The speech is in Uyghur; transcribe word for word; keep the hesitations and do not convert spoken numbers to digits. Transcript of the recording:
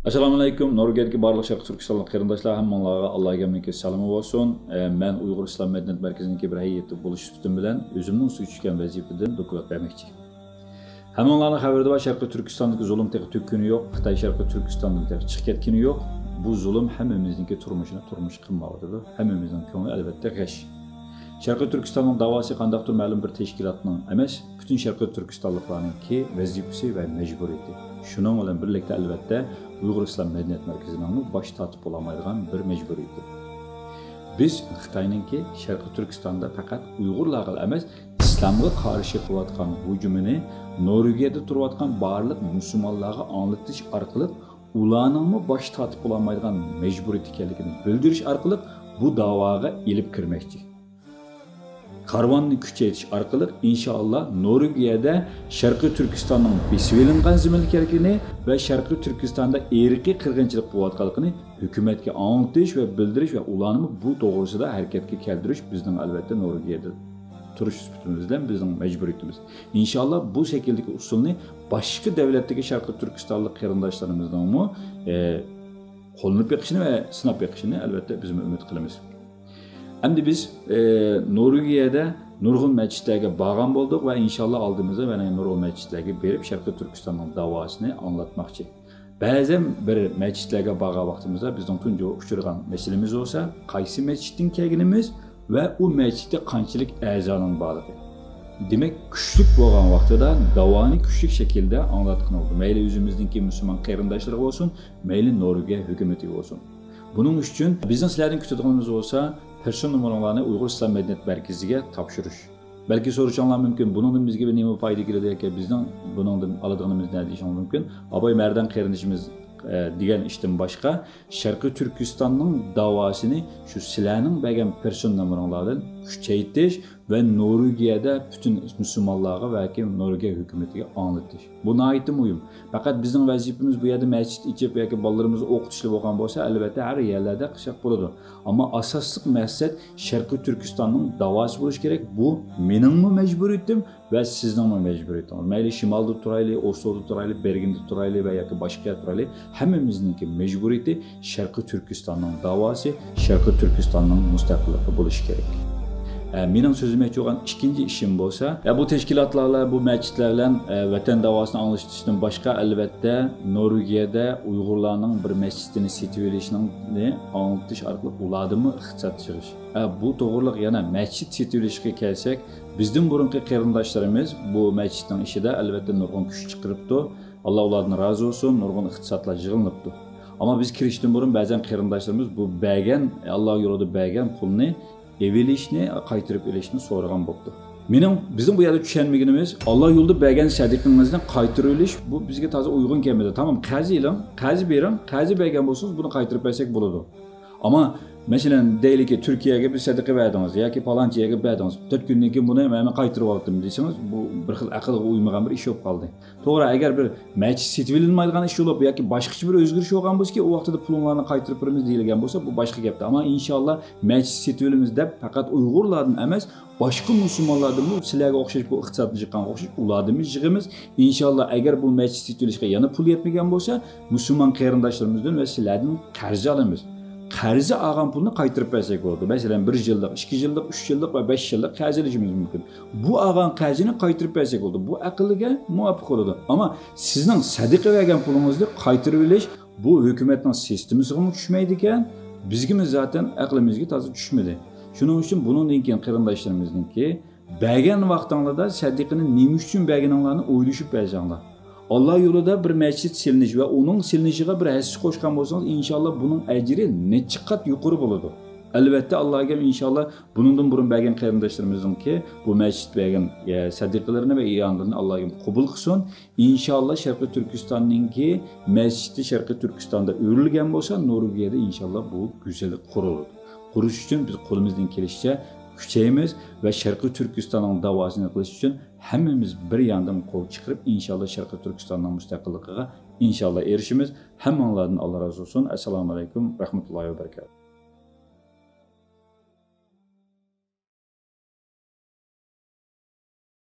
ئەسسالامۇئەلەيكۇم. نورۋېگىيەدىكى بارلىق شەرقىي تۈركىستانلىق قېرىنداشلار، ھەممىڭلارغا ئاللا ئاكەمنىڭكى سالامى بولسۇن. ئە، مەن ئۇيغۇر ئىسلام مەدەنىيەت مەركىزىنىڭكى بىر ھەيئىتى بولۇش سۈپىتىم بىلەن ئۆزۈمنىڭ ئۈستىگە چۈشكەن ۋەزىپىدىن دوكلات بەرمەكچى. ھەممىڭلارنىڭ خەۋىرىدە بار، شەرقىي تۈركىستاندىكى زۇلۇم تېخى تۈگىگىنى يوق. خىتاي شەرقىي تۈركىستاندىن تېخى چىقىپ كەتكىنى يوق. بۇ زۇلۇم ھەممىمىزنىڭكى تۇرمۇشىنى تۇرمۇش قىلمايۋاتىدۇ. ھەممىمىزنىڭ كۆڭلى ئەلۋەتتە غەش. شەرقىي تۈركىستاننىڭ داۋاسى قانداقتۇر مەلۇم بىر تەشكىلاتنىڭ ئەمەس، پۈتۈن شەرقىي تۈركىستانلىقلارنىڭكى ۋەزىپىسى ۋە مەجبۇرىيىتى. شۇنىڭ بىلەن بىرلىكتە، ئەلۋەتتە، ئۇيغۇر ئىسلام مەدەنىيەت مەركىزىنىڭمۇ باش تارتىپ بولالمايدىغان بىر مەجبۇرىيىتى. بىز خىتاينىڭكى شەرقىي تۈركىستاندا پەقەت ئۇيغۇرلارغا ئەمەس، ئىسلامغا قارشى قىلىۋاتقان ھۇجۇمىنى نورۋېگىيەدە تۇرۇۋاتقان بارلىق مۇسۇلمانلارغا ئاڭلىتىش ئارقىلىق، ئۇلارنىڭمۇ باش تارتىپ بولالمايدىغان مەجبۇرىيىتى ئىكەنلىكىنى بىلدۈرۈش ئارقىلىق بۇ داۋاغا ئېلىپ كىرمەكچى. كارۋاننى كۈچەيتىش ئارقىلىق، ئىنشائاللا، نورۋېگىيەدە شەرقىي تۈركىستاننىڭ بېسىۋېلىنغان زېمىن ئىكەنلىكىنى ۋە شەرقىي تۈركىستاندا ئىرقىي قىرغىنچىلىق بولۇۋاتقانلىقىنى ھۆكۈمەتكە ئاڭلىتىش ۋە بىلدۈرۈش ۋە ئۇلارنىمۇ بۇ توغرىسىدا ھەرىكەتكە كەلتۈرۈش بىزنىڭ، ئەلۋەتتە، نورۋېگىيەدە تۇرۇش سۈپىتىمىز بىلەن بىزنىڭ مەجبۇرىيىتىمىز. ئىنشائاللا، بۇ شەكىلدىكى ئۇسۇلنى باشقا دۆلەتتىكى شەرقىي تۈركىستانلىق قېرىنداشلىرىمىزنىڭمۇ، ئە، قوللىنىپ بېقىشىنى ۋە سىناپ بېقىشىنى، ئەلۋەتتە، بىزمۇ ئۈمىد قىلىمىز. ئەمدى بىز، ئە، نورۋېگىيەدە نۇرغۇن مەسچىتلەرگە بارغان بولدۇق ۋە ئىنشاللا ئالدىمىزدا يەنە نۇرغۇن مەسچىتلەرگە بېرىپ شەرقىي تۈركىستاننىڭ داۋاسىنى ئاڭلاتماقچى. بەزەن بىر مەسچىتلەرگە بارغان ۋاقتىمىزدا بىزنىڭ تۇنجى ئۇچرىغان مەسىلىمىز بولسا، قايسى مەسچىتتىن كەلگىنىمىز ۋە ئۇ مەسچىتتە قانچىلىك ئەزانىڭ بارلىقى. دېمەك، كۈچلۈك بولغان ۋاقتىدا داۋانى كۈچلۈك شەكىلدە ئاڭلاتقىنى بولىدۇ. مەيلى ئۆزىمىزنىڭكى مۇسۇلمان قېرىنداشلىرىغا بولسۇن، مەيلى نورۋېگىيە ھۆكۈمىتىگە بولسۇن. بۇنىڭ ئۈچۈن بىزنىڭ سىلەردىن كۈتىدىغىنىمىز بولسا، پېرسونال نومۇرۇڭلارنى ئۇيغۇر ئىسلام مەدەنىيەت مەركىزىگە تاپشۇرۇش. بەلكى سورىشىڭلار مۇمكىن، بۇنىڭدىن بىزگە بىر نېمە پايدا كېلىدۇ ياكى بىزنىڭ بۇنىڭدىن ئالىدىغىنىمىز نە دېيىشىڭلار مۇمكىن. ئاباي مەردان قېرىندىشىمىز، ئە، دېگەن ئىشتىن باشقا، شەرقىي تۈركىستاننىڭ داۋاسىنى شۇ سىلەرنىڭ بەرگەن پېرسونال نومۇرۇڭلاردىن كۈچەيتىش ۋە نورۋېگىيەدە پۈتۈن مۇسۇلمانلارغا ۋە كىم نورۋېگىيە ھۆكۈمىتىگە ئاڭلىتىش. بۇ ناھايىتى مۇھىم. پەقەت بىزنىڭ ۋەزىپىمىز بۇ يەردە مەسچىت ئېچىپ ياكى بالىلىرىمىزنى ئوقۇتۇشلا بولغان بولسا، ئەلۋەتتە ھەر يەرلەردە قىلساق بولىدۇ. ئەمما ئاساسلىق مەقسەت شەرقىي تۈركىستاننىڭ داۋاسى بولۇشى كېرەك. بۇ مېنىڭمۇ مەجبۇرىيىتىم ۋە سىزنىڭمۇ مەجبۇرىيىتىڭىز. مەيلى شىمالدا تۇرايلى، ئوسلودا تۇرايلى، بېرگېندا تۇرايلى ۋە ياكى باشقا يەردە تۇرايلى، ھەممىمىزنىڭكى مەجبۇرىيىتى شەرقىي تۈركىستاننىڭ داۋاسى، شەرقىي تۈركىستاننىڭ مۇستەقىللىقى بولۇشى كېرەك. ئە، مېنىڭ سۆزلىمەكچى بولغان ئىككىنچى ئىشىم بولسا، ئە، بۇ تەشكىلاتلار، بۇ مەسچىتلەر بىلەن، ئە، ۋەتەن داۋاسىنى ئاڭلىشىشتىن باشقا، ئەلۋەتتە، نورۋېگىيەدە ئۇيغۇرلارنىڭ بىر مەسچىتىنى سېتىۋېلىشنى ئاڭلىتىش ئارقىلىق ئۇلاردىنمۇ ئىقتىساد يىغىش. ئە، بۇ توغرىلىق يەنە مەسچىت سېتىۋېلىشقا كەلسەك، بىزدىن بۇرۇنقى قېرىنداشلىرىمىز بۇ مەسچىتنىڭ ئىشىدا، ئەلۋەتتە، نۇرغۇن كۈچ چىقىرىپتۇ. ئاللا ئۇلاردىن رازى بولسۇن، نۇرغۇن ئىقتىسادلار يىغىلىنىپتۇ. ئەمما بىز كىرىشتىن بۇرۇن بەزەن قېرىنداشلىرىمىز بۇ بەرگەن، ئاللا يولىدا بەرگەن پۇلنى ئېلىشنى، قايتۇرۇپ ئېلىشنى سورىغان بوپتۇ. مېنىڭ، بىزنىڭ بۇ يەردە چۈشەنمىگىنىمىز، ئاللا يولىدا بەرگەن سەدىقىڭىزنى قايتۇرۇۋېلىش، بۇ بىزگە تازا ئۇيغۇن كەلمىدى. تامام، قەرز ئېلىڭ، قەرز بېرىڭ، قەرز بەرگەن بولسىڭىز، بۇنى قايتۇرۇپ بەرسەك بولىدۇ. ئەمما، مەسىلەن، دەيلىكى، تۈركىيەگە بىر سەدىقە بەردىڭىز ياكى پالانچى يەرگە بەردىڭىز، تۆت كۈندىن كېيىن بۇنى مەن قايتۇرۇۋالدىم دېسىڭىز، بۇ بىر خىل ئەقىلگە ئۇيمىغان بىر ئىش بولۇپ قالدى. توغرا، ئەگەر بىر مەسچىت سېتىۋېلىنمايدىغان ئىش بولۇپ ياكى باشقىچە بىر ئۆزگىرىش بولغان بولسىكى، ئۇ ۋاقتىدا پۇلۇڭلارنى قايتۇرۇپ بېرىمىز دېيىلگەن بولسا، بۇ باشقا گەپتە. ئەمما ئىنشاللا مەسچىت سېتىۋېلىمىز دەپ پەقەت ئۇيغۇرلاردىن ئەمەس، باشقا مۇسۇلمانلاردىنمۇ سىلەرگە ئوخشاش بۇ ئىقتىسادنى يىغقانغا ئوخشاش ئۇلاردىنمۇ يىغىمىز. ئىنشاللا، ئەگەر بۇ مەسچىت سېتىۋېلىشقا يەنە پۇل يەتمىگەن بولسا، مۇسۇلمان قېرىنداشلىرىمىزدىن ۋە سىلەردىن قەرز ئالىمىز. قەرز ئالغان پۇلنى قايتۇرۇپ بەرسەك بولىدۇ. مەسىلەن، بىر يىللىق، ئىككى يىللىق، ئۈچ يىللىق ۋە بەش يىللىق قەرز ئېلىشىمىز مۇمكىن. بۇ ئالغان قەرزنى قايتۇرۇپ بەرسەك بولىدۇ. بۇ ئەقىلگە مۇۋاپىق بولىدۇ. ئەمما سىزنىڭ سەدىقە بەرگەن پۇلىڭىزنى قايتۇرۇۋېلىش، بۇ ھۆكۈمەتنىڭ سىستېمىسىغىمۇ چۈشمەيدىكەن، بىزگىمۇ زاتەن ئەقلىمىزگە تازا چۈشمىدى. شۇنىڭ ئۈچۈن بۇنىڭدىن كېيىن قېرىنداشلىرىمىزنىڭكى بەرگەن ۋاقتىڭلاردا سەدىقىنى نېمە ئۈچۈن بەرگىنىڭلارنى ئويلىشىپ بەرسەڭلار. ئاللا يولىدا بىر مەسچىت سېلىنىش ۋە ئۇنىڭ سېلىنىشىغا بىر ھەسسە قوشقان بولسىڭىز، ئىنشاللا بۇنىڭ ئەجرى نەچچە قات يۇقىرى بولىدۇ. ئەلۋەتتە، ئاللا ئاكام ئىنشاللا بۇنىڭدىن بۇرۇن بەرگەن قېرىنداشلىرىمىزنىڭكى بۇ مەسچىت بەرگەن، ئە، سەدىقىلىرىنى ۋە ئىئانىلىرىنى ئاللا ئاكام قوبۇل قىلسۇن. ئىنشاللا شەرقىي تۈركىستاننىڭكى مەسچىتى شەرقىي تۈركىستاندا ئۆرۈلگەن بولسا، نورۋېگىيەدە ئىنشاللا بۇ گۈزەل قۇرۇلىدۇ. قۇرۇش ئۈچۈن بىز قولىمىزدىن كېلىشىچە كۈچەيمىز ۋە شەرقىي تۈركىستاننىڭ داۋاسىنى قىلىش ئۈچۈن ھەممىمىز بىر ياندىن قول چىقىرىپ، ئىنشاللا شەرقىي تۈركىستاننىڭ مۇستەقىللىقىغا ئىنشاللا ئېرىشىمىز. ھەممىڭلاردىن ئاللا رازى بولسۇن. ئەسسالامۇ ئەلەيكۇم رەھمەتۇللاھى ۋە بەرىكاتۇھ.